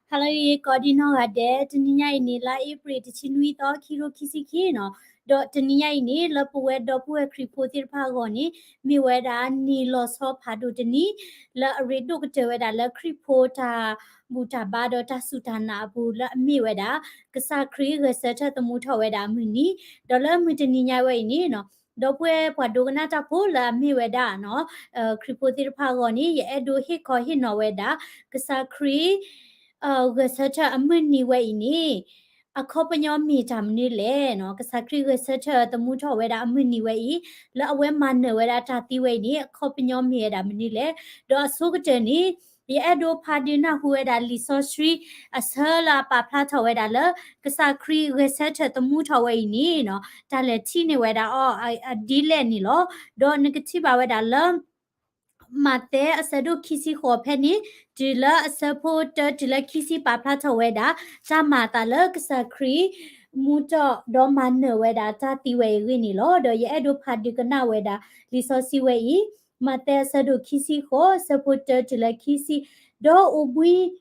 ဟါလၢအဂ့ၤ ကိးဒံနီၢ်ဂၤဒဲး, တနံၤညါအံၤန့ၣ် လါအ့ဖြ့ၣ်တဆံနွံသီ ခံကထိခံဆံခံနီၤ, ဒီးတနံၤညါအံၤန့ၣ် လၢပဝဲဒီပုၢ်ဝဲၢ်ခရံာ်ဖိသ့ၣ်တဖၣ်အဂီၢ်န့ၣ် မ့ၢ်ဝဲဒၣ်နံၣ်လီၤဆီဖးဒိၣ်တနံၤ လၢအရ့ဒိၣ်ကတၢၢ်ဝဲဒၣ်လၢခရံာ်ဖိတၢ်ဘူၣ်တၢ်ဘါဒီးတၢ်စူၢ်တၢ်နာ်အပူၤ လၢအမ့ၢ်ဝဲဒၣ် ကစၢ်ခရံာ်ဂဲၤဆၢထၢၣ်သမူထီၣ်ဝဲဒၣ်အမုၢ်နံၤ, ဒီးလၢမုၢ်တနံၤညါဝဲအံၤန့ၣ်နီၤ, ဒီပုၢ်ဝဲၢ်ပှၤဒိကနၣ်တၢ်ဖိလၢအမ့ၢ်ဝဲဒၣ်နီၤ, ခရံာ်ဖိသ့ၣ်တဖၣ်အဂီၢ်န့ၣ် ယအဲၣ်ဒိးဟ့ၣ်ခီဟ့ၣ်နီၤဝဲဒၣ် ကစၢ်ခရံာ် ဂဲၤဆၢထၢၣ်အမုၢ်နံၤဝဲအံၤန့ၣ် အခီပညီမ့ၢ်တၢ်မနုၤလဲၣ်နီၤ, ကစၢ်ခရံာ်ဂဲၤဆၢထၢၣ်သမူထီၣ်ဝဲဒၣ်အမုၢ်နံၤဝဲအံၤ လၢအဝဲမၤနၢၤဝဲဒၣ်တၢ်သံဝဲအံၤန့ၣ် အခီပညီမ့ၢ်ဝဲဒၣ်မနုၤလဲၣ်, ဒီးအဆိကတၢၢ်န့ၣ် ယအဲၣ်ဒိးဖးဒုးနၢ်ဟူဝဲဒၣ်လံာ်စီဆှံအဆၢလၢအပာ်ဖျါထီၣ်ဝဲဒၣ်လၢ ကစၢ်ခရံာ်ဂဲၤဆၢထၢၣ်သမူထီၣ်ဝဲအံၤန့ၣ်နီၤ, တၢ်လဲၤထံၣ်န့ၢ်ဝဲဒၣ်အီၤဒ်လဲၣ်န့ၣ်လီၤ. ဒီးနကထံၣ်ဘၣ်ဝဲဒၣ်လၢ မးသဲအဆၢဒိၣ်ခံဆံဃိးဖဲန့ၣ် တုၤလၢအဆၢဖိတၢတုၤလၢခံဆံပာ်ဖျါထီၣ်ဝဲဒၣ် တၢ်မၤအသးလၢကစၢ်ခရံာ် မူထီၣ်ဒီးမၤနၢၤဝဲဒၣ်တၢ်သံဝဲအံၤအဂ့ၢ်န့ၣ်လီၤ. ဒီးယအဲၣ်ဒိးဖးဒုးကနၣ်ဝဲဒၣ်လံာ်စီဆှံဝဲအံၤ, မးသဲအဆၢဒိၣ်ခံဆံဃိး အဆၢဖိတၢတုၤလၢခံဆံ, ဒီးအိၣ်ဘှံး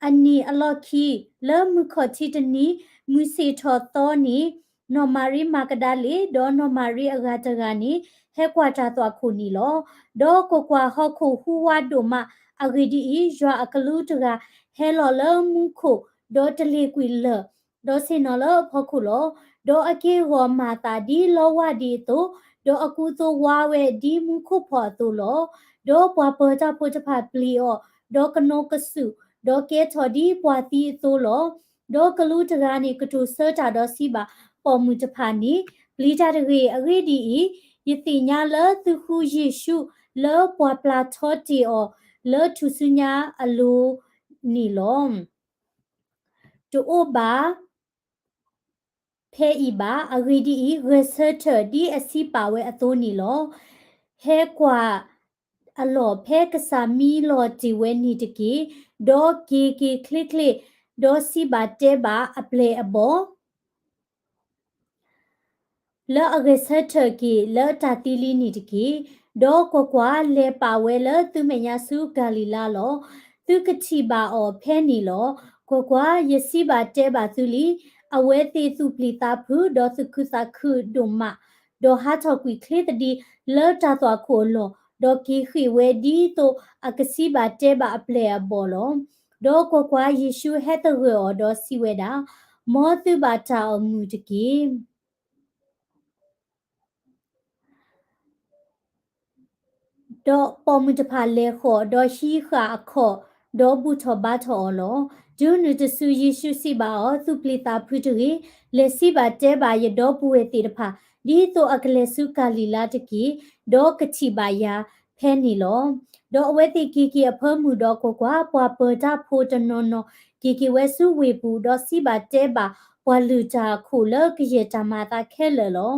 အနံၤအလီၢ်ခံ, လၢမုၢ်ခီၣ်ထံးတနံၤ, မုၢ်ဆ့ၣ်ထီၣ်သီန့ၣ်, နီၢ်မၤရံမၤကဒၤလ့ၤ ဒီးနီၢ်မၤရံအဂၤတဂၤန့ၣ် ဟဲကွၢ်တၢ်သွၣ်ခိၣ်န့ၣ်လီၤ. ဒီးကွၢ်ကွၢ်, ဟီၣ်ခိၣ်ဟူးဝးဒိၣ်မး, အဂ့ၢ်ဒ်အံၤ, ယွၤအကလူးတဂၤဟဲလီၤလၢမူခိၣ်, ဒီးတလ့ၣ်ကွံာ်လၢၢ်, ဒီးဆ့ၣ်နီၤလၢအဖီခိၣ်လီၤ. ဒီးအက့ၢ်အဂီၤမၤအသးဒ်လီဝၢ်ဒံးအသိး, ဒီးအကူသိဝါဝဲဒ်မူခိၣ်ဖီၣ်အသိးလီၤ. ဒီးပှၤပၢၤတၢ်ဖိတဖၣ်ပျံၤအီၤ, ဒီးကနိးကစုာ်, ဒီးကဲထီၣ်ဒ်ပှၤသံအသိးလီၤ. ဒီးကလူးတဂၤန့ၣ် ကတိၤဆၢတၢ်ဒီးစံးဘၣ်ပိာ်မုၣ်တဖၣ်န့ၣ်, ပျံၤတၢ်တဂ့ၤ, အဂ့ၢ်ဒ်အံၤ, ယသ့ၣ်ညါလၢသုဃုယ့ၣ်ၡူးလၢပှၤပျၢ်ထီတ့ၢ်အီၤလၢထူၣ်စုညါအလိၤန့ၣ်လီၤ. တအိၣ်ဘၣ် ဖဲအံၤဘၣ်. အဂ့ၢ်ဒ်အံၤ, ဂဲၤဆၢထၢၣ်ဒ်အစံးပာ်ဝဲအသိးန့ၣ်လီၤ. ဟဲကွၢ်အလီၢ်ဖဲကစၢ်မံလီၤတ့ၢ်ဝဲန့ၣ်တက့ၢ်. ဒီးက့ၤက့ၤချ့ချ့, ဒီးစံးဘၣ်တဲဘၣ်အပျဲၢ်အဘီၣ် လၢအဂဲၤဆၢထၢၣ်က့ၤလၢတၢ်သံလံန့ၣ်တက့ၢ်. ဒီးကွၢ်ကွၢ်, လဲၤပာ်ဝဲလၢသုမဲာ်ညါဆူကၤလံၤလါလီၤ. သုကထံၣ်ဘၣ်အီၤဖဲန့ၣ်လီၤ. ကွၢ်ကွၢ်, ယစံးဘၣ်တဲဘၣ်သုလံ, အဝဲသ့ၣ်သူၣ်ပျံၤသးဖုး, ဒီးသူၣ်ခုသးခုဒိၣ်မး, ဒီးဟးထီၣ်ကွံာ်ချ့သဒံးလၢတၢ်သွၣ်ခိၣ်အလီၢ်, ဒီးက့ၤဃ့ၢ်ဝဲဒ်သိးအကစံးဘၣ်တဲဘၣ်အပျဲၢ်အဘီၣ်လီၤ. ဒီးကွၢ်ကွၢ်, ယ့ၣ်ၡူးဟဲသဂၢၢ်အီၤဒီးစံးဝဲဒၣ်, မ်သုဘၣ်တၢ်အီၣ်မုၢ်တက့ၢ်. ဒီးပိာ်မုၣ်တဖၣ်လဲၤဃီၤ, ဒီးဟံးဃာ်အခီၣ်, ဒီးဘူၣ်ထီၣ်ဘါထီၣ်အီၤလီၤ. တုၤနုၤတစုယ့ၣ်ၡူးစံးဘၣ်အီၤ, သူၣ်ပျံၤသးဖုးတဂ့ၤ, လဲၤစံးဘၣ်တဲဘၣ်ယဒီပုၢ်ဝဲၢ်သ့ၣ်တဖၣ်, ဒ်သိးအကလဲၤဆူကၤလံၤလါတက့ၢ်, ဒီးကထံၣ်ဘၣ်ယၤဖဲန့ၣ်လီၤ. ဒီးအဝဲသ့ၣ်က့ၤက့ၤအဖၢမုၢ်ဒီးကွၢ်ကွၢ်, ပှၤပၢၤတၢ်ဖိတနီၤနီၤ က့ၤက့ၤဝဲဆူဝ့ၢ်ပူၤ, ဒီးစံးဘၣ်တဲဘၣ်ပှၤလုၢ်တၢ်အခိၣ်လၢကယဲၢ်တၢ်မၤအသးခဲလၢာ်လီၤ.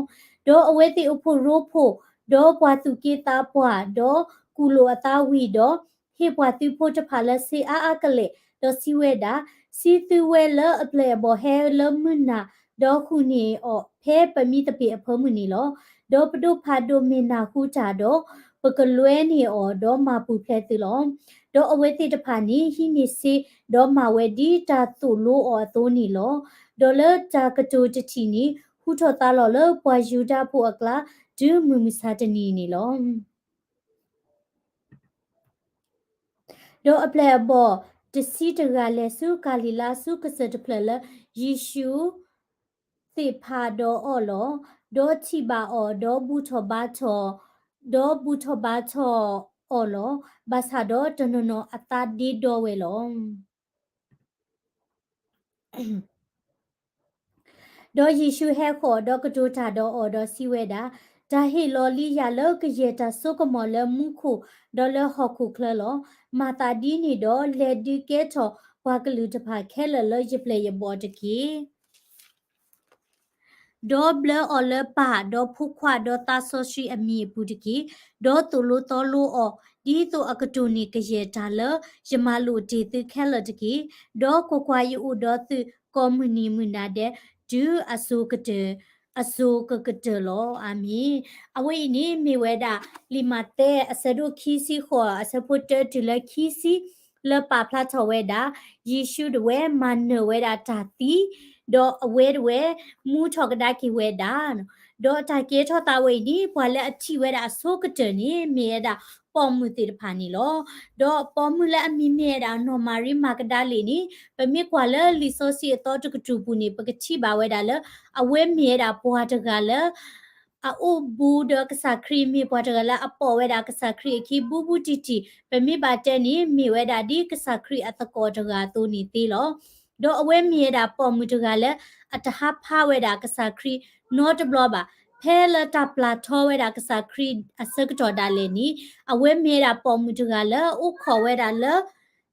ဒီးအဝဲသ့ၣ်အိၣ်ဖှိၣ်ရိဖှိၣ်, ဒီးပှၤသူၣ်က့သးပှၢ်, ဒီးကူၣ်လိာ်အသးဝံၤဒီး, ဟ့ၣ်ပှၤသုးဖိတဖၣ်လၢဆ့အါအါကလဲာ်, ဒီးစံးဝဲဒၣ်, စံးသုဝဲလၢအပျဲၢ်အဘီၣ်ဟဲလၢမုၢ်နၤ, ဒီးဃုာ်န့ၢ်အီၤဖဲပမံသပ့ၤအဖၢမုၢ်န့ၣ်လီၤ. ဒီးပဒိၣ်ဖးဒိၣ်မ့ၢ်နၢ်ဟူတၢ်ဒီး, ပကလွဲန့ၢ်အီၤ, ဒီးမၤပူၤဖျဲးသုလီၤ. ဒီးအဝဲသ့ၣ်တဖၣ်န့ၣ် ဟံးန့ၢ်စ့, ဒီးမၤဝဲဒ်တၢ်သိၣ်လိအီၤအသိးန့ၣ်လီၤ. ဒီးလၢတၢ်ကတိၤတထံၣ်န့ၣ် ဟူထီၣ်သါလီၤလၢပှၤယူဒၤဖိအကျါ, တုၤမုၢ်မဆါတနံၤန့ၣ်လီၤ. ဒီးအပျဲၢ်အဘီၣ်တဆံတဂၤလဲၤဆူကၤလံၤလါဆူကစၢၢ်တဖျၢၣ်လၢယ့ၣ်ၡူးသ့ၣ်ဖးဒီးအီၤလီၤ. ဒီးထံၣ်ဘၣ်အီၤ, ဒီးဘူၣ်ထီၣ်ဘါထီၣ်, ဒီးဘူၣ်ထီၣ်ဘါထီၣ်အီၤလီၤ. ဘၣ်ဆၣ်ဒီးတနီၤနီၤအသးဒ့ဒီဝဲလီၤ. ဒီးယ့ၣ်ၡူးဟဲဃီၤ, ဒီးကတိၤတၢ်ဒီးအီၤ, ဒီးစံးဝဲဒၣ်, တၢ်ဟ့ၣ်လီၤလံယၤလၢကယဲၢ်တၢ်စိကမီၤလၢမူခိၣ်, ဒီးလၢဟီၣ်ခိၣ်ချၢလီၤ. မၤသးဒ်န့ၣ်ဒီး, လဲၤဒုးကဲထီၣ်ပှၤကလုာ်တဖၣ်ခဲလၢာ်လၢယပျဲၢ်ယဘီၣ်တက့ၢ်. ဒီးဘျၢအီၤလၢပၢ်, ဒီးဖိခွါ, ဒီးသးစီဆှံအမံၤအပူၤတက့ၢ်. ဒီးသိၣ်လိသီလိအီၤ, ဒ်သိးအကတိၢ်န့ၢ်ကယဲၢ်တၢ်လၢယမၤလိာ်တ့ၢ်သုခဲလၢာ်တက့ၢ်. ဒီးကွၢ်ကွၢ်, ယအိၣ်ဒီးသုကိးမုၢ်နံၤမုၢ်နၤဒဲး, တုၤအစိၤကတၢၢ်, အစိၤကကတၢၢ်လီၤ. အၤမ့ၣ်. အဝဲအံၤန့ၣ်မ့ၢ်ဝဲဒၣ် လံာ်မးသဲအဆၢဒိၣ်ခံဆံဃိး အဆၢဖိတၢတုၤလၢခံဆံ လၢပာ်ဖျါထီၣ်ဝဲဒၣ် ယ့ၣ်ၡူးတဝဲမၤနၢၤဝဲဒၣ်တၢ်သံ, ဒီးအဝဲတဝဲမူထီၣ်ကဒါက့ၤဝဲဒၣ်, ဒီးတၢ်ကဲထီၣ်သးဝဲအံၤန့ၣ် ပှၤလၢအထံၣ်ဝဲဒၣ်အဆိကတၢၢ်န့ၣ် မ့ၢ်ဝဲဒၣ်ပိာ်မုၣ်သ့ၣ်တဖၣ်န့ၣ်လီၤ. ဒီးပိာ်မုၣ်လၢအမံၤမ့ၢ်ဝဲဒၣ်နီၢ်မၤရံမၤကဒၤလ့ၣ်န့ၣ် ပမ့ၢ်ကွၢ်လၢလံာ်စီဆှံအသီတကတြူၢ်ပူၤန့ၣ် ပကထံၣ်ဘၣ်ဝဲဒၣ်လၢ အဝဲမ့ၢ်ဝဲဒၣ်ပှၤတဂၤလၢ အအိၣ်ဘူးဒီးကစၢ်ခရံာ် မ့ၢ်ပှၤတဂၤလၢအပိာ်ဝဲဒၣ်ကစၢ်ခရံာ်အခံဘူးဘူးတံၢ်တံၢ်, ပမ့ၢ်ဘၣ်တဲန့ၣ် မ့ၢ်ဝဲဒၣ်ဒ်ကစၢ်ခရံာ်အသကိးတဂၤအသိးန့ၣ်သ့လီၤ. ဒီးအဝဲမ့ၢ်ဝဲဒၣ်ပိာ်မုၣ်တဂၤလၢ အတဟးဖးဝဲဒၣ်ကစၢ်ခရံာ်နီတဘျီဘၣ်, ဖဲလၢတၢ်ပျၢ်ထီဝဲဒၣ်ကစၢ်ခရံာ်အဆၢကတီၢ်ဒၣ်လဲာ်န့ၣ် အဝဲမ့ၢ်ဝဲဒၣ်ပိာ်မုၣ်တဂၤလၢအိၣ်ခိးဝဲဒၣ်လၢ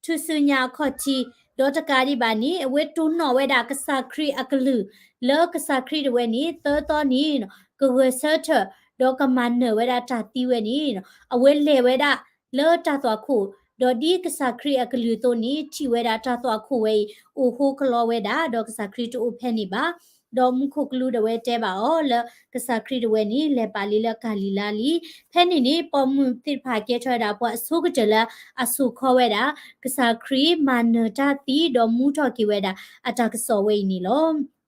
ထူၣ်စုညါအခီၣ်ထံး, ဒီးတကးဒံးဘၣ်န့ၣ် အဝဲတိၢ်နီၣ်ဝဲဒၣ်ကစၢ်ခရံာ်အကလုၢ် လၢကစၢ်ခရံာ်တဝဲန့ၣ် သၢသီန့ၣ် ကဂဲၤဆၢထၢၣ် ဒီးကမၤနၢၤဝဲဒၣ်တၢ်သံဝဲန့ၣ် အဝဲလဲၤဝဲဒၣ်လၢတၢ်သွၣ်ခိၣ်, ဒီးဒ်ကစၢ်ခရံာ်အကလုၢ်အသိးန့ၣ် ထံၣ်ဝဲဒၣ်တၢ်သွၣ်ခိၣ်ဝဲအံၤ အိၣ်ဟိကလီဝဲဒၣ် ဒီးကစၢ်ခရံာ်တအိၣ်ဖဲန့ၣ်ဘၣ်. ဒီးမူခိၣ်ကလူးတဝဲတဲဘၣ်အီၤလၢ ကစၢ်ခရံာ်တဝဲန့ၣ် လဲၤပာ်လံလၢကၤလံၤလါလံ. ဖဲန့ၣ်န့ၣ် ပိာ်မုၣ်သ့ၣ်တဖၣ်ကဲထီၣ်ဝဲဒၣ်ပှၤအဆိကတၢၢ်လၢအစိာ်ခီဝဲဒၣ် ကစၢ်ခရံာ်မၤနၢၤတၢ်သံ ဒီးမူထီၣ်က့ၤဝဲဒၣ်အတၢ်ကစီၣ်ဝဲအံၤန့ၣ်လီၤ.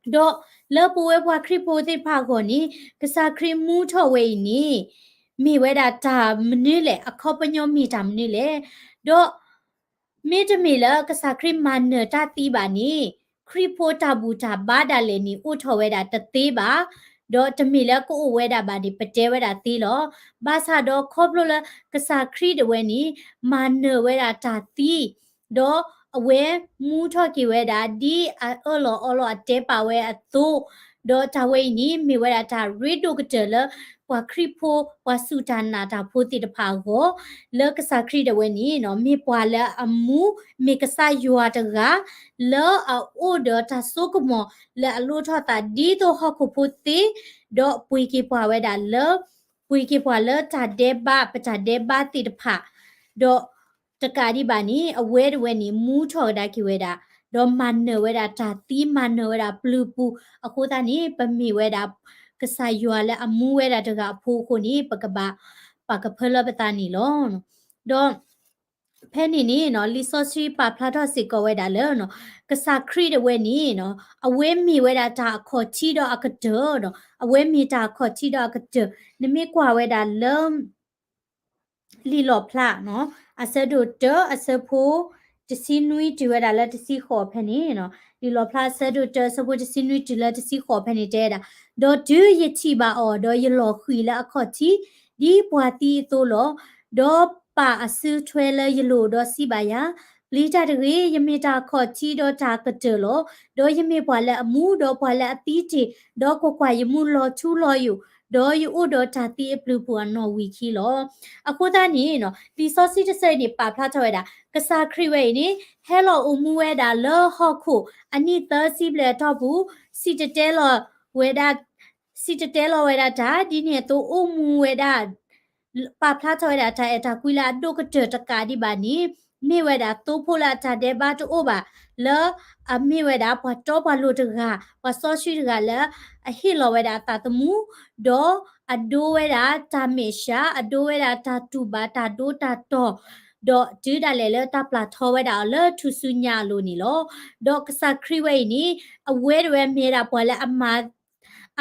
ဒီးလၢပဝဲပှၤခရံာ်ဖိသ့ၣ်တဖၣ်အဂီၢ်န့ၣ် ကစၢ်ခရံာ်မူထီၣ်ဝဲအံၤန့ၣ် မ့ၢ်ဝဲဒၣ်တၢ်မနုၤလဲၣ်, အခီပညီမ့ၢ်တၢ်မနုၤလဲၣ်. ဒီးမ့တမ့ၢ်လၢကစၢ်ခရံာ်မၤနၢၤတၢ်သံဘၣ်န့ၣ် ခရံာ်ဖိတၢ်ဘူၣ်တၢ်ဘါဒၣ်လဲာ်န့ၣ် အိၣ်ထီၣ်ဝဲဒၣ်တသ့ဘၣ်, ဒီးတမ့ၢ်လၢကအိၣ်ဝဲဒၣ်ဘၣ်န့ၣ် ပတဲဝဲဒၣ်သ့လီၤ. ဘၣ်ဆၣ်ဒီးခီဖျိလၢကစၢ်ခရံာ်တဝဲန့ၣ် မၤနၢၤဝဲဒၣ်တၢ်သံ ဒီးအဝဲမူထီၣ်က့ၤဝဲဒၣ် ဒ်အအၢၣ်လီၤအီလီၤအတဲပာ်ဝဲအသိး, ဒီးတၢ်ဝဲအံၤန့ၣ် မ့ၢ်ဝဲဒၣ်တၢ်ရ့ဒိၣ်ကတၢၢ်လၢ ပှၤခရံာ်ဖိ ပှၤစူၢ်တၢ်နာ်တၢ်ဖိသ့ၣ်တဖၣ်အဂီၢ်, လၢကစၢ်ခရံာ်တဝဲန့ၣ် မ့ၢ်ပှၤလၢအမူ မ့ၢ်ကစၢ်ယွၤတဂၤ လၢအအိၣ်ဒီးတၢ်စိကမီၤ လၢအလိၣ်ထီၣ်သးဒ်သိးဟီၣ်ခိၣ်ဖိသ့, ဒီးပှ့ၤက့ၤပှၤဝဲဒၣ်လၢ ပှ့ၤက့ၤပှၤလၢတၢ်ဒဲးဘး ပတၢ်ဒဲးဘးသ့ၣ်တဖၣ်, ဒီးတကးဒံးဘၣ်န့ၣ် အဝဲတဝဲန့ၣ် မူထီၣ်ကဒါက့ၤဝဲဒၣ်, ဒီးမၤနၢၤဝဲဒၣ်တၢ်သံ မၤနၢၤဝဲဒၣ်ပျုၤပူၤ, အဃိသတးန့ၣ် ပမ့ၢ်ဝဲဒၣ် ကစၢ်ယွၤလၢအမူဝဲဒၣ်တဂၤအဖိအဃိန့ၣ် ပကဘၣ်ပာ်ကဖၢလၢပသးန့ၣ်လီၤ. ဒီး ဖဲန့ၣ်န့ၣ် လံာ်စီဆှံပာ်ဖျါထီၣ်စ့ၢ်ကီးဝဲဒၣ်လၢ ကစၢ်ခရံာ်တဝဲန့ၣ် အဝဲမ့ၢ်ဝဲဒၣ်တၢ်အခီၣ်ထံးဒီးအကတၢၢ်, အဝဲမ့ၢ်တၢ်အခီၣ်ထံးဒီးအကတၢၢ်, နမ့ၢ်ကွၢ်ဝဲဒၣ်လၢ လံာ်လီၣ်ဖျါ အဆၢဒိၣ်တၢ အဆၢဖိ တဆံနွံတုၤဝဲဒၣ်လၢတဆံဃိးဖဲန့ၣ်, လံာ်လီၣ်ဖျါအဆၢဒိၣ်တၢ အဆၢဖိတဆံနွံတုၤလၢတဆံဃိးဖဲန့ၣ်တဲဝဲဒၣ်, ဒီးတုၤယထံၣ်ဘၣ်အီၤ, ဒီးယလီၤဃံၤလၢအခီၣ်ထံး ဒ်ပှၤသံအသိးလီၤ. ဒီးပာ်အစုထွဲလၢယလိၤဒီးစံးဘၣ်ယၤ, ပျံၤတၢ်တဂ့ၤ, ယမ့ၢ်တၢ်အခီၣ်ထံးဒီးတၢ်ကတၢၢ်လီၤ. ဒီးယမ့ၢ်ပှၤလၢအမူ, ဒီးပှၤလၢအသံတ့ၢ်, ဒီးကွၢ်ကွၢ်, ယမူလီၤထူလီၤယိာ်, ဒီးယအိၣ်ဒီးတၢ်သံအပျုၤပူၤအနီၣ်ဝံာ်ခံလီၤ. အဃိသတးန့ၣ် လံာ်စီဆှံတဆၢအံၤန့ၣ် ပာ်ဖျါထီၣ်ဝဲဒၣ် ကစၢ်ခရံာ်ဝဲအံၤန့ၣ် ဟဲလီၤအိၣ်မူဝဲဒၣ်လၢဟီၣ်ခိၣ် အနံၣ်သၢဆံဘျဲၣ်အတီၢ်ပူၤ, စံၣ်တဲၤတဲလီၤဝဲဒၣ် စံၣ်တဲၤတဲလီၤဝဲဒၣ်တၢ် ဒ်န့ၣ်အသိးအိၣ်မူဝဲဒၣ် ပာ်ဖျါထီၣ်ဝဲဒၣ်တၢ်အဲၣ်တၢ်ကွံလၢအဒိၣ်ကတၢၢ်တကးဒံးဘၣ်န့ၣ် မ့ၢ်ဝဲဒၣ်သိဖိလၢအတၢ်ဒဲးဘးတအိၣ်ဘၣ် လၢအမ့ၢ်ဝဲဒၣ်ပှၤတီပှၤလိၤတဂၤ ပှၤစီဆှံတဂၤလၢ အဟ့ၣ်လီၤဝဲဒၣ်အသးသမူ ဒီးအဒိဝဲဒၣ်တၢ်မဲာ်ဆှး အဒိဝဲဒၣ်တၢ်တူၢ်ဘၣ်တၢ်ဒိတၢ်တီၢ် ဒီးတုၤဒၣ်လဲာ်လၢတၢ်ပျၢ်ထီဝဲဒၣ်အီၤလၢထူၣ်စုညါအလိၤန့ၣ်လီၤ. ဒီးကစၢ်ခရံာ်ဝဲအံၤန့ၣ် အဝဲတဝဲမ့ၢ်ဝဲဒၣ်ပှၤလၢအမၤ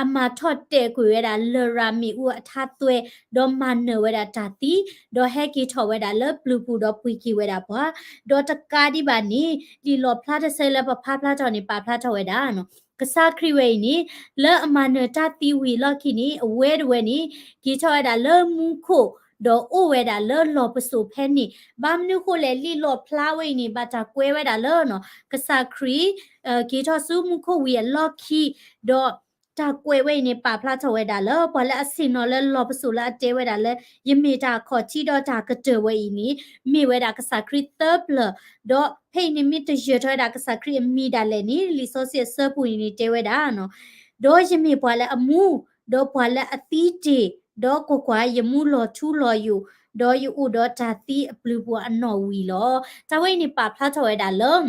အမၤထီၣ်တဲာ်ကွံာ်ဝဲဒၣ်လရာ်မ့ၣ်အူအထါသွဲ ဒီးမၤနၢၤဝဲဒၣ်တၢ်သံ ဒီးဟဲက့ၤထီၣ်ဝဲဒၣ်လၢပျုၤပူၤဒီးပှ့ၤက့ၤဝဲဒၣ်ပှၤ, ဒီးတကးဒံးဘၣ်န့ၣ် လံာ်လီၣ်ဖျါတဆၢလၢပဖးဖျါထီၣ်န့ၣ် ပာ်ဖျါထီၣ်ဝဲဒၣ် ကစၢ်ခရံာ်ဝဲအံၤန့ၣ် လၢအမၤနၢၤတၢ်သံဝံၤအလီၢ်ခံန့ၣ် အဝဲတဝဲန့ၣ် က့ၤထီၣ်ဝဲဒၣ်လၢမူခိၣ် ဒီးအိၣ်ဝဲဒၣ်လၢလီၢ်ပစိာ်ဖဲန့ၣ်, ဘၣ်မနုၤဃိလဲၣ် လံာ်လီၣ်ဖျါဝဲအံၤန့ၣ် ဘၣ်တၢ်ကွဲးဝဲဒၣ်လၢ ကစၢ်ခရံာ် က့ၤထီၣ်ဆူမူခိၣ်ဝံၤအလီၢ်ခံ, ဒီးတၢ်ကွဲးဝဲအံၤန့ၣ် ပာ်ဖျါထီၣ်ဝဲဒၣ်လၢ ပှၤလၢအဆ့ၣ်နီၤလၢလီၢ်ပစိာ်လၢအတဲဝဲဒၣ်လၢ ယမ့ၢ်တၢ်အခီၣ်ထံးဒီးတၢ်ကတၢၢ်ဝဲအံၤန့ၣ် မ့ၢ်ဝဲဒၣ်ကစၢ်ခရံာ်သၢပျၢၤ, ဒီးဖဲအံၤန့ၣ်မ့ၢ်တယၢၤထီၣ်ဝဲဒၣ်ကစၢ်ခရံာ်အမံၤဒၣ်လဲာ်န့ၣ် လံာ်စီဆှံအဆၢပူၤန့ၣ်န့ၣ်တဲဝဲဒၣ် ဒီးယမ့ၢ်ပှၤလၢအမူ, ဒီးပှၤလၢအသံတ့ၢ်, ဒီးကွၢ်ကွၢ်, ယမူလီၤထူလီၤယိာ်, ဒီးယအိၣ်ဒီးတၢ်သံအပျုၤပူၤအနီၣ်ဝံၤလီၤ. တၢ်ဝဲအံၤန့ၣ်ပာ်ဖျါထီၣ်ဝဲဒၣ်လၢ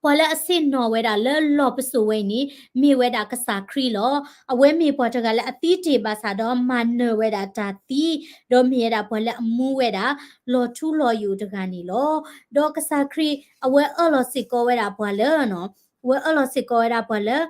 ပှၤလၢအဆ့ၣ်နီၤဝဲဒၣ်လၢလီၢ်ပစိာ်ဝဲအံၤန့ၣ် မ့ၢ်ဝဲဒၣ်ကစၢ်ခရံာ်လီၤ. အဝဲမ့ၢ်ပှၤတဂၤလၢအသံတ့ၢ်ဘၣ်ဆၣ်ဒီးမၤနၢၤဝဲဒၣ်တၢ်သံ, ဒီးမ့ၢ်ဝဲဒၣ်ပှၤလၢအမူဝဲဒၣ် လီၤထူလီၤယိာ်တဂၤန့ၣ်လီၤ. ဒီးကစၢ်ခရံာ်အဝဲအၢၣ်လီၤစ့ၢ်ကီးဝဲဒၣ်ပှၤလၢ အဝဲအၢၣ်လီၤစ့ၢ်ကီးဝဲဒၣ်ပှၤလၢ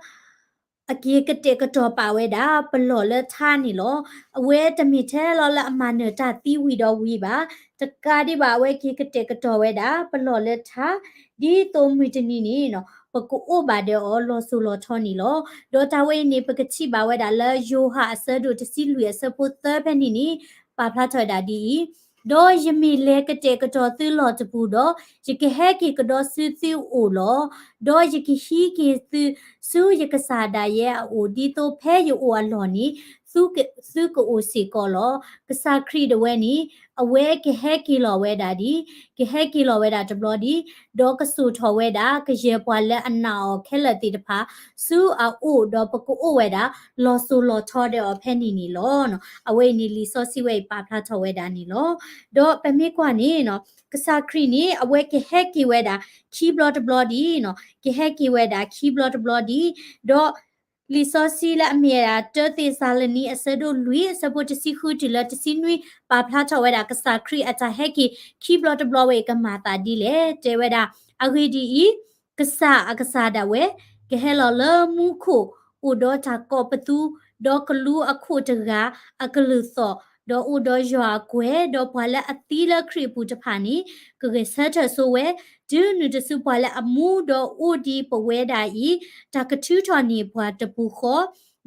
အက့ၤကတဲာ်ကတီၤပာ်ဝဲဒၣ် ပလီၢ်လၢထါန့ၣ်လီၤ. အဝဲတမ့ၢ်ထဲလီၤလၢအမၤနၢၤတၢ်သံဝံၤဒီးဝံၤဘၣ်. တကးဒံးဘၣ် အဝဲက့ၤကတဲာ်ကတီၤဝဲဒၣ် ပလီၢ်လၢထါ, ဒ်သိးမုၢ်တနံၤန့ၣ် ပကအိၣ်ဘၣ်ဒီးအီၤလီၤစိၤလီၤထီန့ၣ်လီၤ. ဒီးတၢ်ဝဲအံၤန့ၣ် ပကထံၣ်ဘၣ်ဝဲဒၣ်လၢယိၤဟၣ်အဆၢဒိၣ်တဆံလွံၢ်အဆၢဖိသၢဖဲန့ၣ်န့ၣ် ပာ်ဖျါထီၣ်ဝဲဒၣ်ဒ်အံၤ, ဒီးယမ့ၢ်လဲၤကတဲာ်ကတီၤသုလီၢ်တပူၤဒီး, ယကဟဲက့ၤကဒီးဆူသုအအိၣ်လီၤ. ဒီးယကဟံးက့ၤသုဆူယကစၢ်ဒၣ်ယဲအအိၣ် ဒ်သိးဖဲယအိၣ်အလီၢ်န့ၣ် သုက သုကအိၣ်စ့ၢ်ကီးလီၤ. ကစၢ်ခရံာ်ဒၣ်ဝဲန့ၣ် အဝဲကဟဲက့ၤလီၤဝဲဒၣ်ဒ်, ကဟဲက့ၤလီၤဝဲဒၣ်တဘျီဒံး, ဒီးကစိာ်ထီၣ်ဝဲဒၣ် ကယဲၢ်ပှၤလၢအနာ်အီၤခဲလၢာ်သ့ၣ်တဖၣ် ဆူအအိၣ်, ဒီးပကအိၣ်ဝဲဒၣ် လီၤစိၤလီၤထီဒီးအီၤဖဲန့ၣ်န့ၣ်လီၤ. အဝဲအံၤန့ၣ် လံာ်စီဆှံဝဲအံၤပာ်ဖျါထီၣ်ဝဲဒၣ်န့ၣ်လီၤ. ဒီးပမ့ၢ်ကွၢ်န့ၣ် ကစၢ်ခရံာ်န့ၣ် အဝဲကဟဲက့ၤဝဲဒၣ်ခံဘျီတဘျီဒံး, ကဟဲက့ၤဝဲဒၣ်ခံဘျီတဘျီဒံး, ဒီး လံာ်စီဆှံလၢအမ့ၢ်ဝဲဒၣ် တၢသ့းစၤလနံ အဆၢဒိၣ်လွံၢ် အဆၢဖိတဆံဃုတုၤလၢတဆံနွံ ပာ်ဖျါထီၣ်ဝဲဒၣ် ကစၢ်ခရံာ်အတၢ်ဟဲက့ၤခံဘျီတဘျီဝဲအံၤ ကမၤသးဒ်လဲၣ်. တဲဝဲဒၣ်, အဂ့ၢ်ဒ်အံၤ, ကစၢ်အကစၢ်ဒၣ်ဝဲ ကဟဲလီၤလၢမူခိၣ် အိၣ်ဒီးတၢ်ကိးပသူ, ဒီးကလူးအခိၣ်တဂၤအကလုၢ်သီၣ်, ဒီးအိၣ်ဒီးယွၤအကွဲၤ, ဒီးပှၤလၢအသံလၢခရံာ်အပူၤတဖၣ်န့ၣ် ကဂဲၤဆၢထၢၣ်ဆိဝဲ, တုၤနုၤတစုပှၤလၢအမူဒီးအိၣ်ဒံးပဝဲဒၣ်အံၤ တၢ်ကထုးထီၣ်န့ၢ်ပှၤတပူၤဃီ,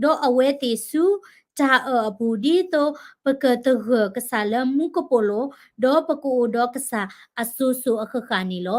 ဒီးအဝဲသ့ၣ်ဆူတၢ်အၢၣ်အပူၤ ဒ်သိးပကသဂၢၢ်ကစၢ်လၢမူကပိာ်လိၤ, ဒီးပကအိၣ်ဒီးကစၢ်အစိၤစိၤအဃၣ်ဃၣ်န့ၣ်လီၤ.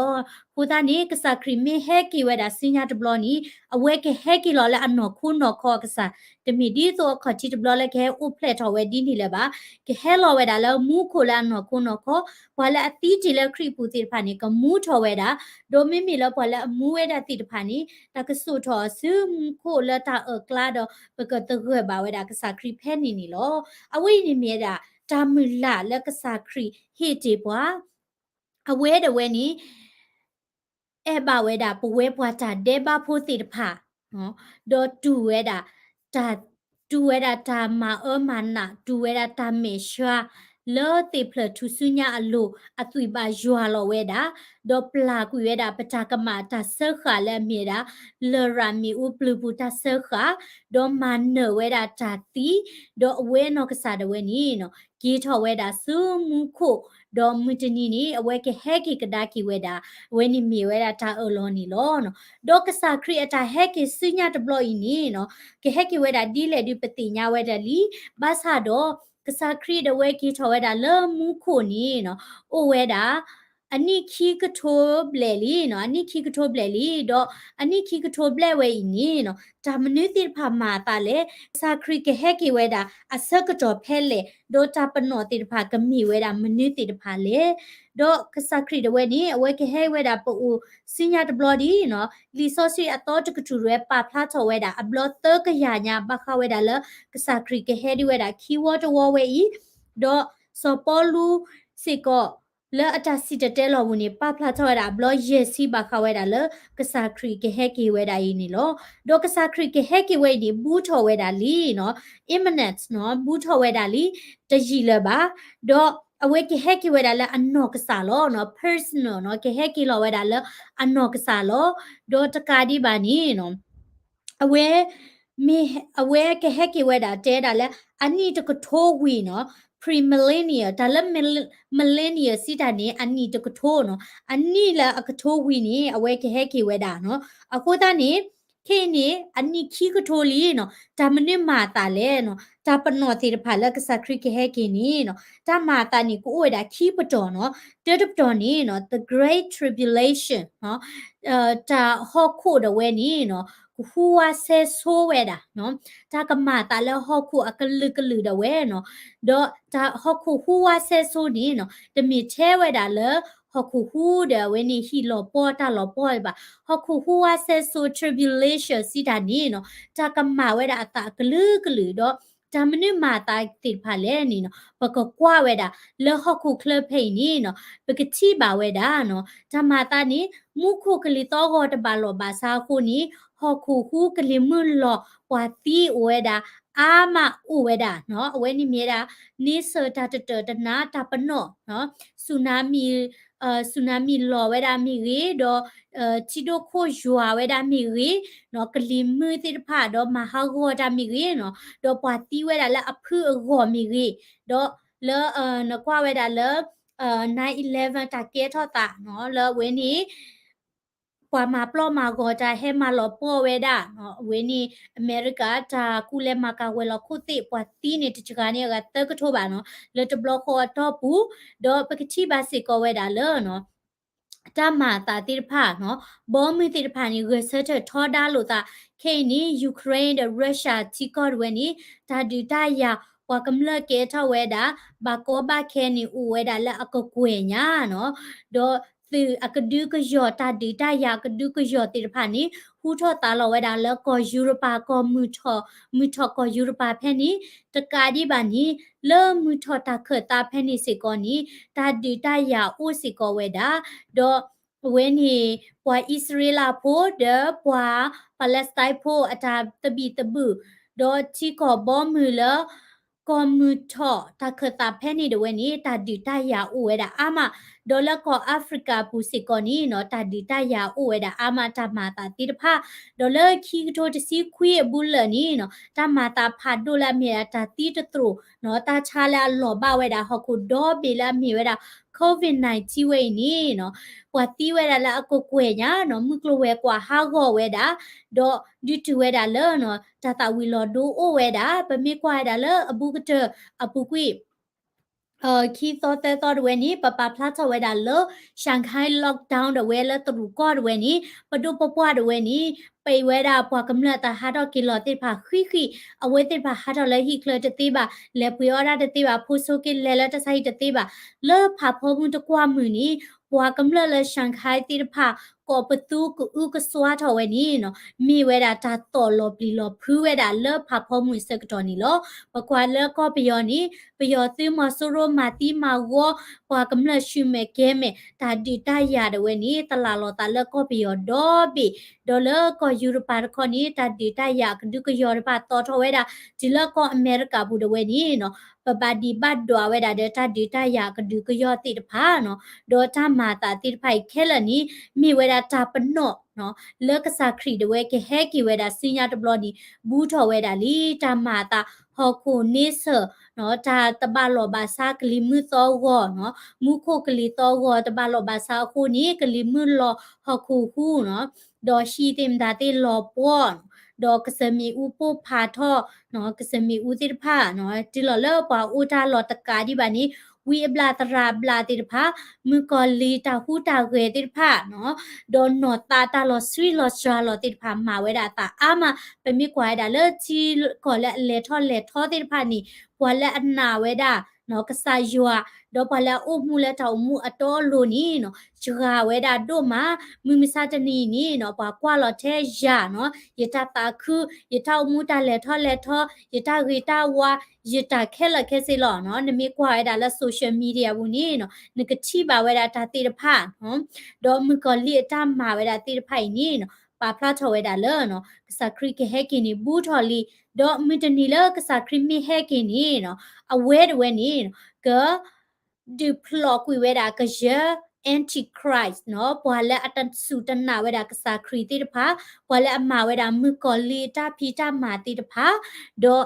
အဃိသတးန့ၣ် ကစၢ်ခရံာ်မ့ၢ်ဟဲက့ၤဝဲဒၣ်ဆူညါတဘျီန့ၣ် အဝဲကဟဲက့ၤလီၤလၢအနီၢ်ခိနီၢ်ခီအကစၢ်, တမ့ၢ်ဒ်သိးအခီၣ်ထံးတဘျီလၢကဟဲအိၣ်ဖျဲၣ်ထီၣ်ဝဲဒ်န့ၣ်လၢၤဘၣ်. ကဟဲလီၤဝဲဒၣ်လၢမူခိၣ်လၢအနီၢ်ခိနီၢ်ခီ, ပှၤလၢအသံတ့ၢ်လၢခရံာ်အပူၤသ့ၣ်တဖၣ်န့ၣ် ကမူထီၣ်ဝဲဒၣ်, ဒီးမ့မ့ၢ်လၢပှၤလၢအမူဝဲဒၣ်သ့ၣ်တဖၣ်န့ၣ် တၢ်ကစိာ်ထီၣ်အီၤဆူမူခိၣ်လၢတၢ်အၢၣ်ကျါဒီး ပကသဂၢၢ်ဘၣ်ဝဲဒၣ်ကစၢ်ခရံာ်ဖဲန့ၣ်န့ၣ်လီၤ. အဝဲအံၤန့ၣ်မ့ၢ်ဝဲဒၣ် တၢ်မုၢ်လၢ်လၢကစၢ်ခရံာ်ဟ့ၣ်တ့ၢ်ပှၤ, အဝဲဒၣ်ဝဲန့ၣ် အဲၣ်ဘၣ်ဝဲဒၣ်ပဝဲပှၤတၢ်ဒဲးဘးဖိသ့ၣ်တဖၣ်, ဒီးတူၢ်ဝဲဒၣ် တၢ် တူၢ်ဝဲဒၣ်တၢ်မၤအၢမၤနး, တူၢ်ဝဲဒၣ်တၢ်မဲာ်ဆှး လၢသ့ၣ်ဖျၢၣ်ထူၣ်စုညါအလိၤ အသွံၣ်ဘၣ်ယွၤလီၤဝဲဒၣ်, ဒီးပျၢ်ကွံာ်ဝဲဒၣ်ပတၢ်ကမၣ်တၢ်စၢဃာ်လၢအမ့ၢ်ဝဲဒၣ် လရာ်မ့ၣ်အူပျုၤပူၤတၢ်စၢဃာ်, ဒီးမၤနၢၤဝဲဒၣ်တၢ်သံ, ဒီးအဝဲနီၢ်ကစၢ်ဒၣ်ဝဲန့ၣ် က့ၤထီၣ်ဝဲဒၣ်ဆူမူခိၣ်, ဒီးမုၢ်တနံၤန့ၣ် အဝဲကဟဲက့ၤကဒါက့ၤဝဲဒၣ်, အဝဲန့ၣ်မ့ၢ်ဝဲဒၣ်တၢ်အၢၣ်လီၤန့ၣ်လီၤ. ဒီးကစၢ်ခရံာ်အတၢ်ဟဲက့ၤဆူညါတဘျီအံၤန့ၣ် ကဟဲက့ၤဝဲဒၣ်ဒ်လဲၣ်ဒုးပသ့ၣ်ညါဝဲဒၣ်လံ, ဘၣ်ဆၣ်ဒီး ကစၢ်ခရံာ်ဒၣ်ဝဲက့ၤထီၣ်ဝဲဒၣ်လၢမူခိၣ်န့ၣ် အိၣ်ဝဲဒၣ် အနံၣ်ခံကထိဘျဲၣ်လံ, အနံၣ်ခံကထိဘျဲၣ်လံ, ဒီးအနံၣ်ခံကထိဘျဲၣ်ဝဲအံၤန့ၣ် တၢ်မနုၤသ့ၣ်တဖၣ်မၤအသးလဲၣ်, ကစၢ်ခရံာ်ကဟဲက့ၤဝဲဒၣ်အဆၢကတီၢ်ဖဲလဲၣ်, ဒီးတၢ်ပနီၣ်သ့ၣ်တဖၣ်ကမ့ၢ်ဝဲဒၣ်မနုၤသ့ၣ်တဖၣ်လဲၣ်. ဒီးကစၢ်ခရံာ်ဒၣ်ဝဲန့ၣ် အဝဲကဟဲဝဲဒၣ်ပအိၣ်ဆူညါတဘျီဒံး, လံာ်စီဆှံအသီတကတြူၢ်ဝဲပာ်ဖျါထီၣ်ဝဲဒၣ် အဘျီသၢကယၤညါ ဘၣ်ဃးဝဲဒၣ်လၢ ကစၢ်ခရံာ်ကဟဲဒံးဝဲဒၣ်ခံဝီတဝီဝဲအံၤ, ဒီးစီၤပီလူးစ့ၢ်ကီး လၢအတၢ်စံၣ်တဲၤတဲလီၤပူၤန့ၣ် ပာ်ဖျါထီၣ်ဝဲဒၣ်အဘျီယဲၢ်ဆံ ဘၣ်ဃးဝဲဒၣ်လၢ ကစၢ်ခရံာ်ကဟဲက့ၤဝဲဒၣ်အံၤန့ၣ်လီၤ. ဒီးကစၢ်ခရံာ်ကဟဲက့ၤဝဲအံၤန့ၣ် ဘူးထီၣ်ဝဲဒၣ်လံ imminent နီၤ, ဘူးထီၣ်ဝဲဒၣ်လံ, တယံာ်လၢၤဘၣ်. ဒီးအဝဲကဟဲက့ၤဝဲဒၣ်လၢအနီၢ်ကစၢ်လီၤ, personal နီၤ, ကဟဲက့ၤလီၤဝဲဒၣ်လၢအနီၢ်ကစၢ်လီၤ. ဒီးတကးဒံးဘၣ်န့ၣ် အဝဲ မ့ၢ် အဝဲကဟဲက့ၤဝဲဒၣ် တဲဒၣ်လၢ အနံၣ်တကထိဝံၤနီၤ, premillennial, တၢ်လၢ millennial စံးတၢ်န့ၣ် အနံၣ်တကထိနီၤ, အနံၣ်လၢအကထိဝံၤန့ၣ် အဝဲကဟဲက့ၤဝဲဒၣ်နီၤ. အဃိသတးန့ၣ် ခဲအံၤန့ၣ် အနံၣ်ခံကထိလံနီၤ, တၢ်မနုၤမၤအသးလဲၣ်နီၤ, တၢ်ပနီၣ်သ့ၣ်တဖၣ်လၢကစၢ်ခရံာ်ကဟဲက့ၤန့ၣ်နီၤ, တၢ်မၤအသးန့ၣ် ကအိၣ်ဝဲဒၣ်ခံပတီၢ်နီၤ. တၢတပတီၢ်န့ၣ်နီၤ, the great tribulation နီၤ, တၢ်ဟီၣ်ခိၣ်ဒၣ်ဝဲန့ၣ်နီၤ, ကဟူးဝးဆဲးဆိဝဲဒၣ်နီၤ, တၢ်ကမၤအသးလၢဟီၣ်ခိၣ်အကလုာ်ကလုာ်ဒၣ်ဝဲနီၤ, ဒီးတၢ်ဟီၣ်ခိၣ်ဟူးဝးဆဲးဆိန့ၣ်နီၤ, တမ့ၢ်ထဲဝဲဒၣ်လၢ ဟီၣ်ခိၣ်ဟူးဒီးအဝဲန့ၣ် ဟံၣ်လီၤပှီၢ်တၢ်လီၤပှီၢ်ဘၣ်, ဟီၣ်ခိၣ်ဟူးဝးဆဲးဆိ tribulation စံးတၢ်န့ၣ်နီၤ, တၢ်ကမၤဝဲဒၣ်အသးအကလုာ်ကလုာ်ဒီး တၢ်မနုၤမၤအသးသ့ၣ်တဖၣ်လဲၣ်န့ၣ်နီၤ ပကကွၢ်ဝဲဒၣ် လၢဟီၣ်ခိၣ်ချၢဖဲအံၤန့ၣ်နီၤ ပကထံၣ်ဘၣ်ဝဲဒၣ်နီၤ တၢ်မၤအသးန့ၣ် မူခိၣ်ကလံၤသီၣ်ဂီၤတဘၣ်လီၢ်ဘၣ်ဆါအဃိန့ၣ် ဟီၣ်ခိၣ်ဟူးကလံၤမုၢ်လီၤ ပှၤသံအိၣ်ဝဲဒၣ် အါမးအိၣ်ဝဲဒၣ်နီၤ အဝဲန့ၣ်မ့ၢ်ဝဲဒၣ် န့ဆၢၣ်တၢ်တတၢၢ်တနါတၢ်ပနီၣ်နီၤ ဆူနၤမံၣ် ဆူနၤမံၣ်လီၤဝဲဒၣ်မ့ၢ်ဂ့ၤ ဒီး ထံဒိၣ်ခိၣ်ယွၤဝဲဒၣ်မ့ၢ်ဂ့ၤနီၤ ကလံၤမုၢ်သ့ၣ်တဖၣ် ဒီးမၤဟးဂီၤတၢ်မ့ၢ်ဂ့ၤနီၤ ဒီးပှၤသံဝဲဒၣ်လၢအဖုအဂီၢ်မ့ၢ်ဂ့ၤ ဒီးလၢ နကွၢ်ဝဲဒၣ်လၢ nine eleven တၢ်ကဲထီၣ်သးနီၤ လၢအဝဲန့ၣ် ပှၤမၤပျီၢ်မၤဂီၤတၢ်ဟဲမၤလီၤပှီၢ်ဝဲဒၣ်နီၤ အဝဲန့ၣ် အမဲရကၤ တၢ်ကူၣ်လဲၤမၤကၤဝဲၤလီၢ်ခိၣ်သ့ၣ် ပှၤသံန့ၣ်တစှၤန့ၣ်အဂၤသၢကထိဘၣ်နီၤ လၢတဘျီဃီအတီၢ်ပူၤ ဒီးပကထံၣ်ဘၣ်စ့ၢ်ကီးဝဲဒၣ်လၢနီၤ တၢ်မၤအသးသ့ၣ်တဖၣ်နီၤ ဘီမုၢ်သ့ၣ်တဖၣ်န့ၣ် ဂဲၤဆၢထၢၣ်ထီဒါလိာ်သး ခဲအံၤန့ၣ် Ukraine ဒီး Russia ထံကီၢ်တဝဲန့ၣ် တၢ်ဒုးတၢ်ယၤ ပှၤကမျၢၢ်ကဲထီၣ်ဝဲဒၣ် ဘၣ်ကီဘၣ်ခဲန့ၣ် အိၣ်ဝဲဒၣ်လၢအကကွဲၢ်ညါနီၤ ဒီးသုးအကဒုကယီၤ တၢ်ဒုးတၢ်ယၤအကဒုကယီၤသ့ၣ်တဖၣ်န့ၣ် ဟူထီၣ်သါလီၤဝဲဒၣ်လၢကီၢ်ယူရပၤ ကီၢ်မုၢ်ထီၣ် မုၢ်ထီၣ်ကီၢ်ယူရပၤဖဲန့ၣ် တကးဒံးဘၣ်န့ၣ် လၢမုၢ်ထီၣ်တၢ်ခၢၣ်သးဖဲန့ၣ်စ့ၢ်ကီးန့ၣ် တၢ်ဒုးတၢ်ယၤအိၣ်စ့ၢ်ကီးဝဲဒၣ် ဒီးအဝဲန့ၣ် ပှၤအံၣ်စရ့လးဖိ ဒီးပှၤ Palestine ဖိအတၢ်သဘံၣ်သဘုၣ် ဒီးထံကီၢ်ဘီမုၢ်လၢ ကီၢ်မုၢ်ထီၣ်တၢ်ခၢၣ်သးဖဲန့ၣ်တဝဲန့ၣ် တၢ်ဒုးတၢ်ယၤအိၣ်ဝဲဒၣ်အါမး, ဒီးလၢကီၢ်အၤဖရံကၤအပူၤစ့ၢ်ကီးန့ၣ်နီၤ တၢ်ဒုးတၢ်ယၤအိၣ်ဝဲဒၣ်အါမး တၢ်မၤအသးသ့ၣ်တဖၣ်, ဒီးလၢခံကထိတဆံခွံအဘူးလၢာ်န့ၣ်နီၤ တၢ်မၤအသးဖးဒိၣ်လၢအမ့ၢ်ဝဲဒၣ်တၢ်သံတသရိာ်နီၤ တၢ်ဆါလၢအလီၤဘၣ်ဝဲဒၣ်ဟီၣ်ခိၣ်ဒီဘ့ၣ်လၢအမ့ၢ်ဝဲဒၣ် COVID nineteen ဝဲအံၤန့ၣ်နီၤ ပှၤသံဝဲဒၣ်လၢအကကွဲၢ်ညါနီၤ မုၢ်ကျိၤဝဲၤကွာ်ဟးဂီၤဝဲဒၣ်, ဒီးဒုးတုၤဝဲဒၣ်လၢနီၤ တၢ်သၣ်ဝံၤလီၤဒိအိၣ်ဝဲဒၣ်, ပမ့ၢ်ကွၢ်ဝဲဒၣ်လၢအဘူးကတၢၢ်အပူၤကွံာ် ခံသီသၢသီတဝဲန့ၣ် ပပာ်ဖျါထီၣ်ဝဲဒၣ်လၢ Shanghai lockdown တဝဲလၢတရူးကီၢ်တဝဲန့ၣ် ပဒိၣ်ပပှၢ်တဝဲန့ၣ် ပံးဝဲဒၣ်ပှၤကမျၢၢ်တၢ်ဟးထီၣ်က့ၤလီၤသ့ၣ်တဖၣ်ဃံးဃံး, အဝဲသ့ၣ်တဖၣ်ဟးထီၣ်လၢဟံၣ်ချၢတသ့ဘၣ်, လဲၤပှ့ၤအီၣ်ဒၣ်တသ့ဘၣ်, ဖိဆိက့လဲၤလၢတၢ်ဆါဟံၣ်တသ့ဘၣ်, လၢဖးဖီမုၢ်တကွၢ်မုၢ်န့ၣ် ပှၤကမျၢၢ်လၢ Shanghai သ့ၣ်တဖၣ် ကိးပသူကအုကစွါထီၣ်ဝဲန့ၣ်နီၤ မ့ၢ်ဝဲဒၣ်တၢ်သီၣ်လီၤပျံၤလီၤဖုးဝဲဒၣ်လၢဖးဖီမုၢ်အဆၢကတီၢ်န့ၣ်လီၤ. ပကွၢ်လၢကီၢ်ပယီၤန့ၣ် ပယီၤသုးမီၤစိရိၤမၤသံမၤဂီၤ ပှၤကမျၢၢ်ဆူမဲာ်ကဲမဲာ် တၢ်ဒုးတၢ်ယၤတဝဲန့ၣ် တလးလီၤသးလၢကီၢ်ပယီၤဒီဘ့ၣ်, ဒီးလၢကီၢ်ယူရပၤတခီန့ၣ် တၢ်ဒုးတၢ်ယၤအကဒုကယီၤတဖၣ်သီၣ်ထီၣ်ဝဲဒၣ် တုၤလၢကီၢ်အမဲရကၤပူၤတဝဲန့ၣ်နီၤ ပဘၣ်ဒံးဘၣ်ဒွးဝဲဒၣ်ဒီးတၢ်ဒုးတၢ်ယၤအကဒုကယီၤသ့ၣ်တဖၣ်နီၤ, ဒီးတၢ်မၤအသးသ့ၣ်တဖၣ်အံၤခဲလၢာ်န့ၣ် မ့ၢ်ဝဲဒၣ်တၢ်ပနီၣ်နီၤ လၢကစၢ်ခရံာ်တဝဲကဟဲက့ၤဝဲဒၣ်ဆူညါတဘျီန့ၣ် ဘူးထီၣ်ဝဲဒၣ်လံ တၢ်မၤအသး ဟီၣ်ခိၣ်န့ဆၢၣ်နီၤ တၢ်တဘၣ်လီၢ်ဘၣ်ဆါကလံၤမုၢ်သီဂီၤနီၤ မူခိၣ်ကလံၤသီဂီၤတဘၣ်လီၢ်ဘၣ်ဆါအဃိန့ၣ် ကလံၤမုၢ်လီၤဟီၣ်ခိၣ်ဟူနီၤ ဒီးဟံၣ်သ့ၣ်မတၤသ့ၣ်လီၤပှီၢ်နီၤ ဒီးကစၢၢ်မ့ၣ်အူပိၢ်ဖးထီၣ်နီၤ ကစၢၢ်မ့ၣ်အူသ့ၣ်တဖၣ်နီၤ တုၤလီၤလၢပှၤအိၣ်တၢ်လီၢ်တကးဒံးဘၣ်န့ၣ် ဝံအဘျၣ်သရၣ်အဘျၣ်သ့ၣ်တဖၣ် မုၣ်ကီၤလံၤတၢ်ဟူးတၢ်ဂဲၤသ့ၣ်တဖၣ်နီၤ ဒီးနီၢ်သးတၢ်လီၤဆှံလီၤစှၤလီၤသ့ၣ်တဖၣ် မၤဝဲဒၣ်အသးအါမး ပမ့ၢ်ကွၢ်ဝဲဒၣ်လၢထံကီၢ်လၢအလဲၤထီၣ်လဲၤထီသ့ၣ်တဖၣ်န့ၣ် ပှၤလၢအနာ်ဝဲဒၣ်နီၤ ကစၢ်ယွၤ ဒီးပှၤလၢအအိၣ်မူလၢတၢ်အိၣ်မူအတီအလိၤန့ၣ်နီၤ စှၤဝဲဒၣ်ဒိၣ်မး မုၢ်မဆါတနံၤအံၤန့ၣ်နီၤ ပှၤကွၢ်လီၤထဲယၤနီၤ ယတၢ်သးခု ယတၢ်အိၣ်မူတၢ်လဲၤထီၣ်လဲၤထီ ယတၢ်ဂ့ၤတၢ်ဝါ ယတၢ်ခဲလၢာ်ခဲဆ့လီၤနီၤ နမ့ၢ်ကွၢ်ဝဲဒၣ်လၢ social media ပူၤန့ၣ်နီၤ နကထံၣ်ဘၣ်ဝဲဒၣ်တၢ်သ့ၣ်တဖၣ်နီၤ ဒီးမုၣ်ကီၤလံၤအတၢ်မၤဝဲဒၣ်သ့ၣ်တဖၣ်အံၤန့ၣ်နီၤ ပာ်ဖျါထီၣ်ဝဲဒၣ်လၢနီၤ ကစၢ်ခရံာ်ကဟဲက့ၤန့ၣ်ဘူးထီၣ်လံ ဒီးမုၢ်တနံၤလၢကစၢ်ခရံာ်မ့ၢ်ဟဲက့ၤန့ၣ်နီၤ အဝဲတဝဲန့ၣ်နီၤ က ဒုးဖျိးကွံာ်ဝဲဒၣ်ကယဲၢ် Antichrist နီၤ ပှၤလၢအတစူၢ်တနာ်ဝဲဒၣ်ကစၢ်ခရံာ်သ့ၣ်တဖၣ် ပှၤလၢအမၤဝဲဒၣ်မုၣ်ကီၤလံၤအတၢ်ဖံးတၢ်မၤသ့ၣ်တဖၣ် ဒီး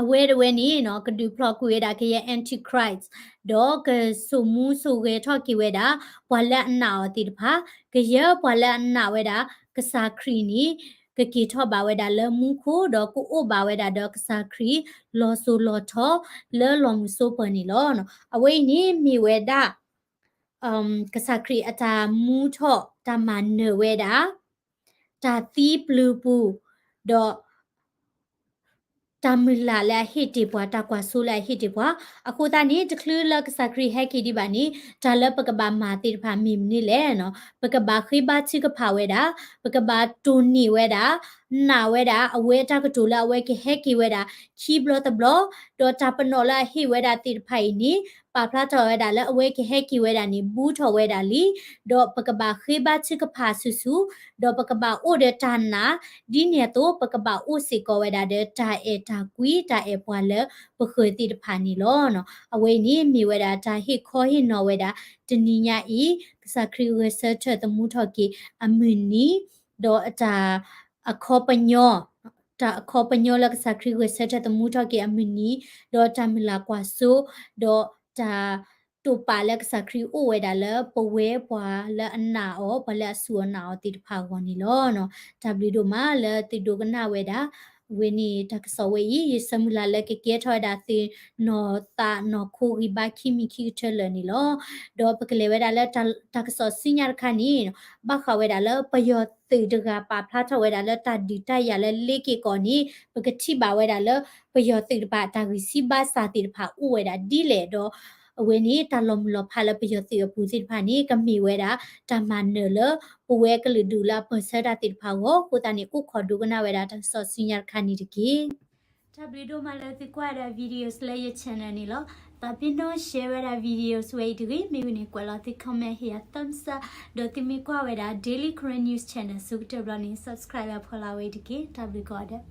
အဝဲတဝဲန့ၣ်နီၤ ကဒုးဖျိးကွံာ်ဝဲဒၣ်ကယဲၢ် Antichrist ဒီးကစိာ်မူစိာ်ဂဲၤထီၣ်က့ၤဝဲဒၣ် ပှၤလၢအနာ်အီၤသ့ၣ်တဖၣ် ကယဲၢ်ပှၤလၢအနာ်ဝဲဒၣ်ကစၢ်ခရံာ်န့ၣ် ကက့ၤထီၣ်ဘၣ်ဝဲဒၣ်လၢမူခိၣ် ဒီးကအိၣ်ဘၣ်ဝဲဒၣ်ဒီးကစၢ်ခရံာ် လီၤစိၤလီၤထီ လၢလီၢ်မုၢ်စိပၢၤန့ၣ်လီၤ. အဝဲအံၤန့ၣ်မ့ၢ်ဝဲဒၣ် ကစၢ်ခရံာ်အတၢ်မူထီၣ် တၢ်မၤနၢၤဝဲဒၣ် တၢ်သံပျုၤပူၤ ဒီး တၢ်မုၢ်လၢ်လၢအဟ့ၣ်တ့ၢ်ပှၤ တၢ်ကွၢ်စိလၢအဟ့ၣ်တ့ၢ်ပှၤ, အဃိသတးန့ၣ် တချုးလၢကစၢ်ခရံာ်ဟဲက့ၤဒံးဘၣ်န့ၣ် တၢ်လၢပကဘၣ်မၤသ့ၣ်တဖၣ်မ့ၢ်မနုၤလဲၣ်နီၤ, ပကဘၣ်ဃ့ဘါထုကဖၣ်ဝဲဒၣ်, ပကဘၣ်တိၢ်နီၣ်ဝဲဒၣ် နာ်ဝဲဒၣ် အဝဲအတၢ်ကတိၤလၢအဝဲကဟဲက့ၤဝဲဒၣ် ခံဘျီတဘျီ, ဒီးတၢ်ပနီၣ်လၢအဟ့ၣ်ဝဲဒၣ်သ့ၣ်တဖၣ်အံၤန့ၣ် ပာ်ဖျါထီၣ်ဝဲဒၣ်လၢအဝဲကဟဲက့ၤဝဲဒၣ်န့ၣ် ဘူးထီၣ်ဝဲဒၣ်လံ, ဒီးပကဘၣ်ဃ့ဘါထုကဖၣ်ဆူၣ်ဆူၣ်, ဒီးပကဘၣ်အိၣ်ဒီးတၢ်နာ်, ဒ်န့ၣ်အသိး ပကဘၣ်အိၣ်စ့ၢ်ကီးဝဲဒၣ်ဒီးတၢ်အဲၣ်တၢ်ကွံ တၢ်အဲၣ်ပှၤလၢပဃၢၤသ့ၣ်တဖၣ်န့ၣ်လီၤ. အဝဲအံၤန့ၣ်မ့ၢ်ဝဲဒၣ်တၢ်ဟ့ၣ်ခီဟ့ၣ်နီၤဝဲဒၣ် တနံၤညါအံၤ ကစၢ်ခရံာ်ဂဲၤဆၢထၢၣ်သမူထီၣ်က့ၤအမုၢ်နံၤ, ဒီးတၢ် အခီပညီ, တၢ်အခီပညီလၢကစၢ်ခရံာ်ဂဲၤဆၢထၢၣ်သမူထီၣ်က့ၤအမုၢ်နံၤ, ဒီးတၢ်မုၢ်လၢ်ကွၢ်စိ, ဒီးတၢ်တိာ်ပာ်လၢကစၢ်ခရံာ်အိၣ်ဝဲဒၣ်လၢ ပဝဲပှၤလၢအနာ်အီၤ, ပှၤလၢအစူၢ်အီၤနာ်အီၤသ့ၣ်တဖၣ်အဂီၢ်န့ၣ်လီၤ. တၢ်ဘျုးဒိၣ်မးလၢသုဒိကနၣ်ဝဲဒၣ်, အဝဲန့ၣ်တၢ်ကစီၣ်ဝဲအံၤ ယဆၢမုၢ်လၢ်လၢကကဲထီၣ်ဝဲဒၣ်သုနီၢ်သးနီၢ်ခိဂံၢ်ဘါခံမံၤခံကတၢၢ်လၢာ်န့ၣ်လီၤ. ဒီးပကလဲၤဝဲဒၣ်လၢတၢ်ကစီၣ်ဆူညါတခါန့ၣ် ဘၣ်ဃးဝဲဒၣ်လၢပယီၤသုးတဂၤပာ်ဖျါထီၣ်ဝဲဒၣ်လၢတၢ်ဒုးတၢ်ယၤလၢလ့က့ၢ်ကီၢ်န့ၣ် ပကထံၣ်ဘၣ်ဝဲဒၣ်လၢ ပယီၤသုးတဖၣ်အတၢ်ဂံၢ်ဆံဘါစၢ်သ့ၣ်တဖၣ်အိၣ်ဝဲဒၣ်ဒ်လဲၣ်ဒီး အဝဲန့ၣ်တၢ်လီၤမုၢ်လီၤဖးလၢပယီၤသုးအပူၤသ့ၣ်တဖၣ်န့ၣ် ကမ့ၢ်ဝဲဒၣ် တၢ်မၤနၢၤလၢ ပဝဲကလုာ်ဒူၣ်လၢအပၢၢ်ဆၢတၢ်သ့ၣ်တဖၣ်အဂီၢ်အဃိသတးန့ၣ် အိၣ်ခိးဒိကနၣ်ဝဲဒၣ်တၢ်ကစီၣ်ဆူညါတခါန့ၣ်တက့ၢ်. တၢ်ဘျုးဒိၣ်မးလၢသုကွၢ်ဝဲဒၣ် videos လၢယ channel န့ၣ်လီၤ. သးပ့ၤနီၣ် share ဝဲဒၣ် videos ဝဲအံၤတဂ့ၤ, မ့ၢ်ဝံၤန့ၣ် ကွဲးလီၤသု comment ဟ့ၣ်ယၤ thumbs up, ဒီးသုမ့ၢ်ကွၢ်ဝဲဒၣ် Daily Karen News Channel ဆၢကတီၢ်ဘျီန့ၣ် subscribe အဖီလာ်ဝဲအံၤတက့ၢ်. တၢ်ဘျုးကိးဂၤဒဲး.